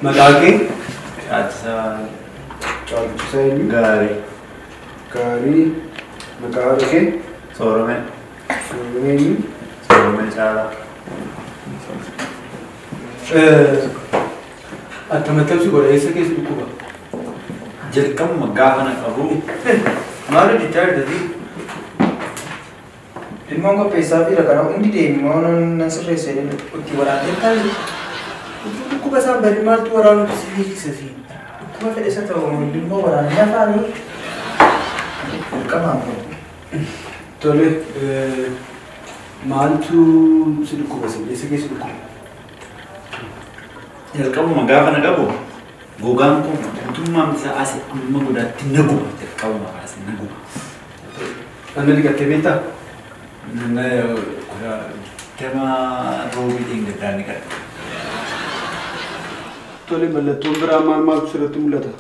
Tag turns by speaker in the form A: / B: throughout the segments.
A: Maqaa kee?
B: Caalchisaa.
A: Caalchisaa eenyu?
B: Gaarii.
A: Gaarii. Maqaa haadha kee?
B: Sooromee.
A: Sooromee eenyu?
B: Sooromee Caalaa.
A: Akkamittan si godha? Eessa keessa dhukkuba?
B: Jalqabuma gaafa na qabu.
A: Maal hojjechaa jirta?
C: Ilmoon qopheessaa fi kana hundi deemi moo nan sirreessee itti waraantee taa'e.
A: Dhukkuba isaan bari maaltu waraanuuf si fiigsisa siin?
C: Dhukkuba fedhe isa ta'u ilmoo waraananii afaanii dirqamaan kun.
A: Tole, maaltu si dhukkuba siin? Eessa keessa dhukkuba?
B: Jalqabuma gaafa na qabu gogaan kun guutummaan isaa asii amma godaatti na guba. Jalqabuma kaasee na guba.
A: Anna dhiqattee beektaa?
B: Dama roobii gaddaa ni qaba.
A: Tole, mallattoon biraa maal maaltu sirratti mul'ata?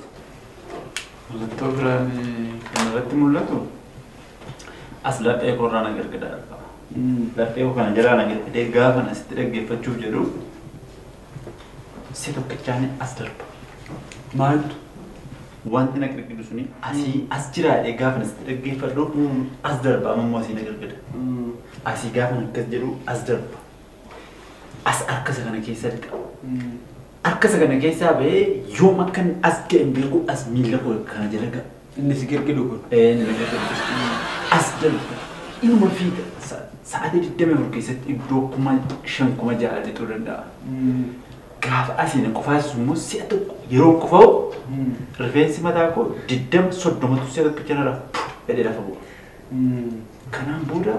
B: Mallattoo biraan kan irratti mul'atu as laphee koorraa na gargaaraa qaba. Laphee koo kana jalaa na gargadee gaafa asitti dhaggeeffachuuf jedhu si tokkichaan as darba.
A: Maaltu?
B: Wanti na gargaaru suni asii as jiraadhee gaafa asitti dhaggeeffadhu as darba amma immoo asii na gargada. Asii gaafa akkas jedhu as darba. As harka isa kana keessa lixa. Harka isa kana keessaa ba'ee yoom akkan as ga'e hin beeku as miila koo kana jala ga'a.
A: Inni si gargadu kun?
B: Inni na gargadu. As darba. Inuma fiiga. Sa'aatii 24 keessatti iddoo 5,000 6,000 lixuu danda'a. Gaafa asiin qofaasisu immoo si'a tokko yeroo qofa'u rifeensi mataa koo 20 30tu si'a tokko jala jedhee lafa bu'a. Kanaan booda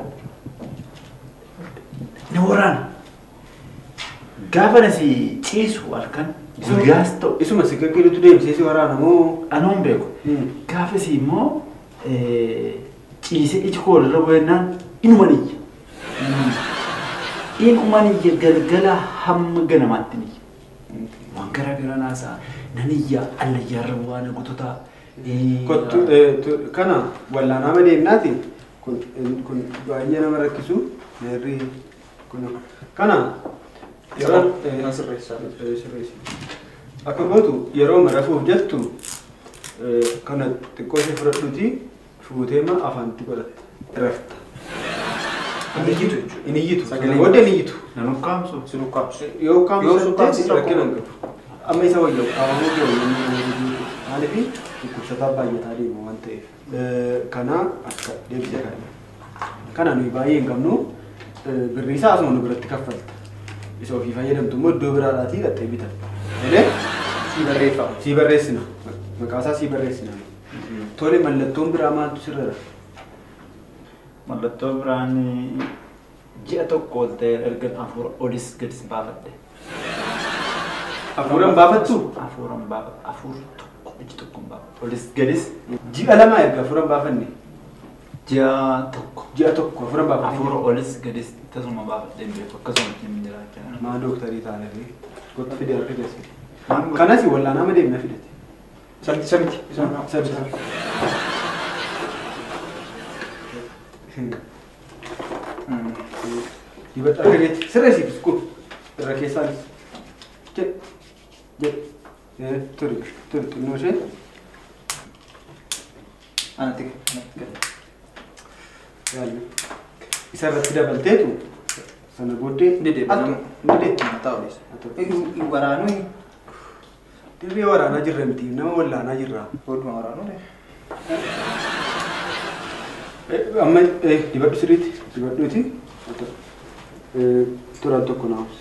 B: na waraana. Gaafa nasi ciisu halkan guyyaas ta'u.
A: Isuma si gargaarutu deebisee si waraana moo?
B: Anoo hin beeku. Gaafa si immoo ciisee iji koo irra bu'ennaan inuma niyya. Inuma niyya galgala hamma ganamaatti niyya. Waan garaa garaa naasaa nan iyya allayyaarra bu'aa na gututaa.
A: Kottu kana wallaanaa madeemnaati kun baay'ee nama rakkisu meerri kun kana yeroo
C: sirreessaa.
A: Akka gootu yeroo marafuuf jettu kana xiqqoo ishee fudhadhuuti fuuteema afaanitti godhatta rafta.
C: Inni iyyitu jechuudha.
A: Inni iyyitu. Sagalee booda inni iyyitu.
B: Nan ukkaamsu.
C: Sin ukkaamsu.
A: Yoo ukkaamsu rakkina hin qabu. Amma isa wayya ukkaamamuu jiru maaliif dhukkubsataa baay'ataa deema waan ta'eef. Kana akka deebisee kana. Kana nuyi baay'ee hin qabnu birrii isaa asuma nu biratti kaffalta. Isa ofii fayyadamtu immoo iddoo biraadhaatii dhattee bitatta. Elee?
C: Sii barreeffama.
A: Sii barreessina. Maqaa isaa sii barreessina. Tole, mallattoon biraa maaltu sirra jira?
B: Mallattoo biraan ji'a tokko ol ta'e erga hafuura olis gadis baafadhe.
A: Hafuura hin baafattu?
B: Hafuura hin baafadhu. Hafuura tokko iji tokko hin baafadhu. Olis gadis.
A: Ji'a lama erga hafuura hin baafanne?
B: Ji'a tokko.
A: Ji'a tokko hafuura hin baafanne?
B: Hafuura olis gadis tasuma baafadhee hin beeku. Akkasuma ittiin jiraachaa jira.
A: Maa dooktarii taane fi kottu fide harka keessa. Kanas wallaanaa deemna fidate.
C: Samiti.
A: Samiti. Dibata harka keetti sirreessiif kun irra keessaanis jedh jedh turi turi xinnoo ishee.
C: Anatti
A: Yaalli isa irratti dabalteetu sana booddee
C: Ni deema.
A: Ni deema.
C: Ta'ulis. Waraanuu
A: Dirree waraanaa jirra miti nama wallaanaa jirra.
C: Boodduma waraanuu de.
A: Amma dibadhu sirriitti dibadhuuti. Turaan tokko naa obsi.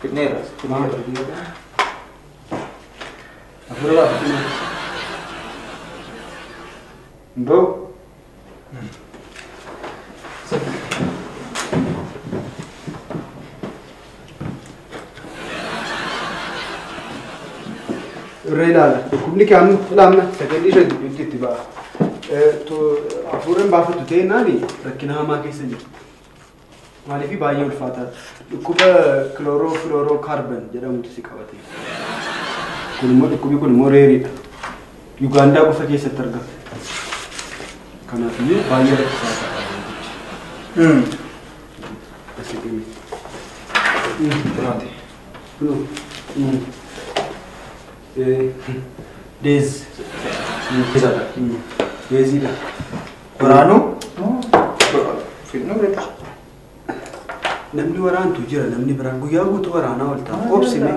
C: Fidneerra.
A: Hafuura baafatu. Hin ba'u. Irra ilaala. Dhukkubni kee amma ilaamna sagalii shan gidduutti itti ba'a. Hafuura hin baafattu ta'e rakkina hamaa keessa jirti. Maaliif baay'ee ulfaataadha. Dhukkuba kilooroo jedhamutu si qabate. Kun immoo dhukkubni kun immoo reeriidha. Yugaandaa qofa keessatti argama. Kanaafiyyuu baay'ee rakkisaa ta'a wantichi. Asii dhimmi.
C: Kunooti.
A: Deez. Deeziidha.
C: Waraanuu? Fidnuu reeta.
A: Namni waraantu jira namni biraan guyyaa guutuu waraanaa oolta. Obsime.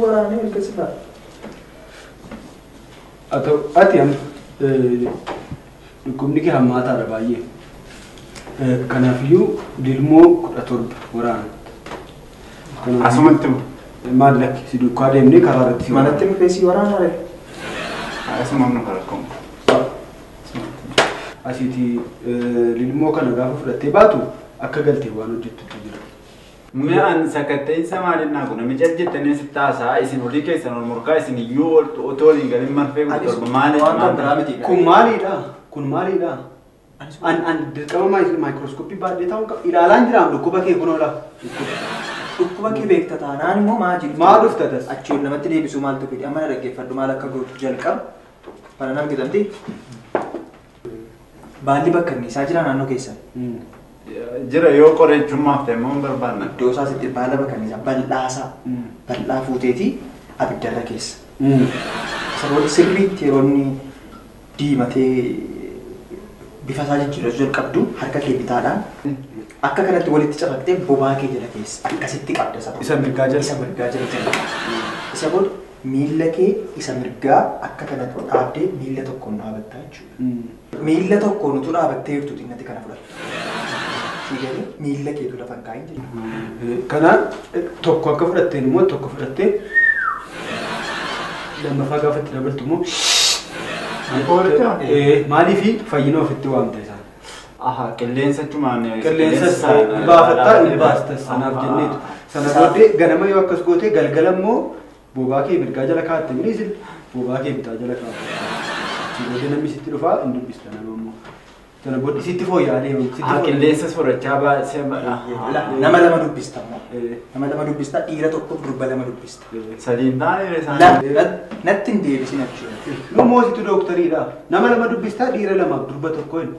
C: Waraanee erga silaa.
A: Haa ta'u ati amma dhukkubni kee hammaataadha baay'ee. Kanaafiyyuu lilmoo 17 waraana.
B: Asumatti
A: maal lakki si duukaa deemnee karaa irratti
C: manatti mufeesii waraanaa ree.
B: Asuma nu rakkoon.
A: Asiiti lilmoo kana gaafa fudhattee baatu akka galtee waan hojjettutu jira.
B: Mi'aan sakatta'insa maaliin naa kun namicha jettanii sitti haasaa isin olii keessan ol morkaa isin iyyuu otoo waliin galin marfee 17 maaliif
C: waan kan biraa miti.
A: Kun maalidha? Kun maalidha? An dirqama maayikirooskooppii baadhee taa'uun qaba. Ilaalaan jiraam dhukkuba kee kun oola.
C: Dhukkuba kee beekta taanaan immoo maa jiru?
A: Maa dhufta tas?
C: Achi ol namatti deebisuu maaltu fedhe? Amma na dhaggeeffadhu maal akka gootu jalqaba. Kana nama gitamti. Baalli bakka inni isaa jira naannoo keessan.
B: Jira yoo qorichummaaf ta'e immoo hin barbaanna.
C: Iddoo isaa sitti baala bakka inni isaa bal'aasaa. Bal'aa fuuteeti abiddarra keessa. Sababii sirriitti yeroo inni diimatee bifa isaa jijjiirrachuu jalqabdu harka kee bitaadhaan akka kanatti walitti cafaqtee bobaa kee jala keessa akkasitti qabda isa.
A: Isa mirgaa jala.
C: Isa mirgaa jala jala. Isa booda miilla kee isa mirgaa akka kanatti dhaabdee miilla tokkoon dhaabattaa jechuudha. Miilla tokkoon utuu dhaabattee jirtu xinnatti kana fudhattu. Siigalee miilla keetu lafa hin kaa'in jechuudha.
A: Kanaan tokko akka fudhatteen immoo tokko fudhattee lammaffaa gaafa itti dabaltu immoo maaliifi fayyina ofitti waamta isaan.
B: Aha, qilleensa chumaan
A: qilleensa baafattaa hin baastas sanaaf jenneetu. Sana booddee ganama yoo akkas gootee galgala immoo bobaa kee mirgaa jala kaa'atte minis bobaa kee bitaa jala kaa'atte. Booddee namni sitti dhufaa hin dubbista nama immoo. Sana booddee sitti fooyya'aa deema.
B: Qilleensa soorachaa baasee
C: Nama lama dubbista immoo. Nama lama dubbista dhiira tokko durba lama dubbista.
B: Sadiin taa'ee isaan.
C: Natti hin deebisin jechuudha.
A: Nu moositu dooktariidha. Nama lama dubbistaa dhiira lamaaf durba tokko hin.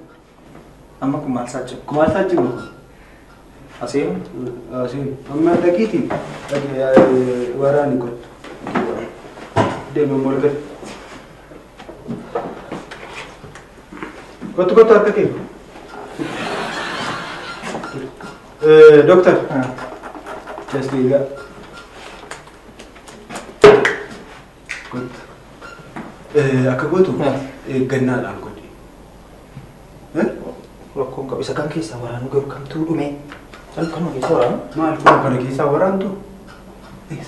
C: Amma kun maal saachimu?
A: Kun maal saachimu?
C: Aseemu?
A: Aseemu. Amma dhaqiitii waraani kottu. Deema molgale. Kottu kottu harka kee. Dooktar. Just egaa. Kottu. Akka gootu eeggannaadhaan godhi.
C: Rakkoon qabu isa kam keessaa waraanu garuu kamtuu dhume? Kanuma keessaa waraanu?
A: Maal kun kana keessaa waraantu?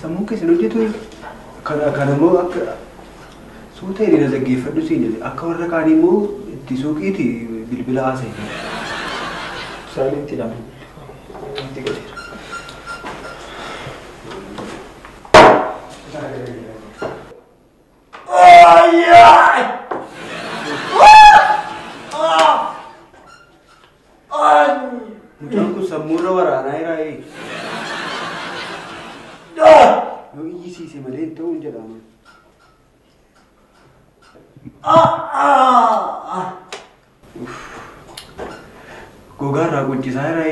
A: Sammuun keessan hojjetu kana immoo akka suuta hiriira dhaggeeffadhu siin jedhe akka warra kaanii immoo itti suuqiiti bilbila haasa'e.
C: Saayileentii dha. Itti godheera.
A: Mucaan kun sammuurra waraanaa jiraa. Yoo iyyisiise malee hin ta'u hin jedhamu. Gogaarraa quncisaa jiraa.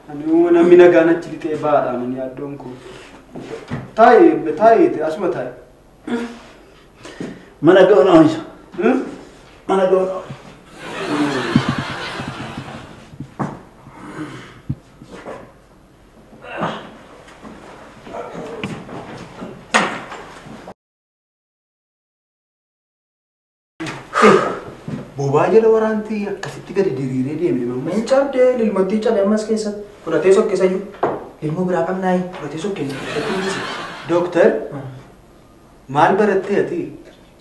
A: Ani namni nagaan achi lixee baadha ani yaaddoon koo. Taa'i taa'i asuma taa'i.
B: Mana goona hoja. Mana goona.
A: Bobaa jala waraantii akkasitti gadi diriiree deeme mamma.
C: Hin cabdee lilmoottii cabe ammas keessatti fudhatee sokkeessayyuu. Lilmoo biraa qabnaayi fudhatee sokkeessa.
A: Dooktar maal barattee ati?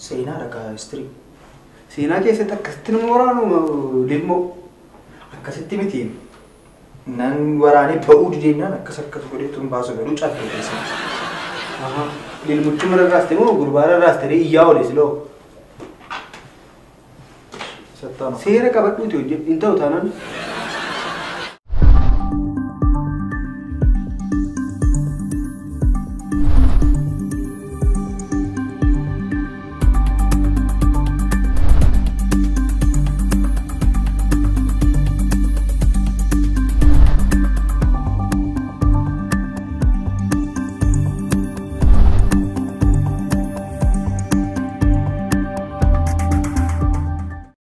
C: Seenaa dhagaa histirii.
A: Seenaa keessatti akkasitti nama waraanu lilmoo.
C: Akkasitti miti. Nan waraanee ba'uu dideennaan akkas akkas godhee tun baasu garuu cabdee keessatti.
A: Lilmuchi mana raaste moo gurbaa raaste iyyaa oole siloo. Seera qabadhuuti hojjedhu hin ta'u taanaan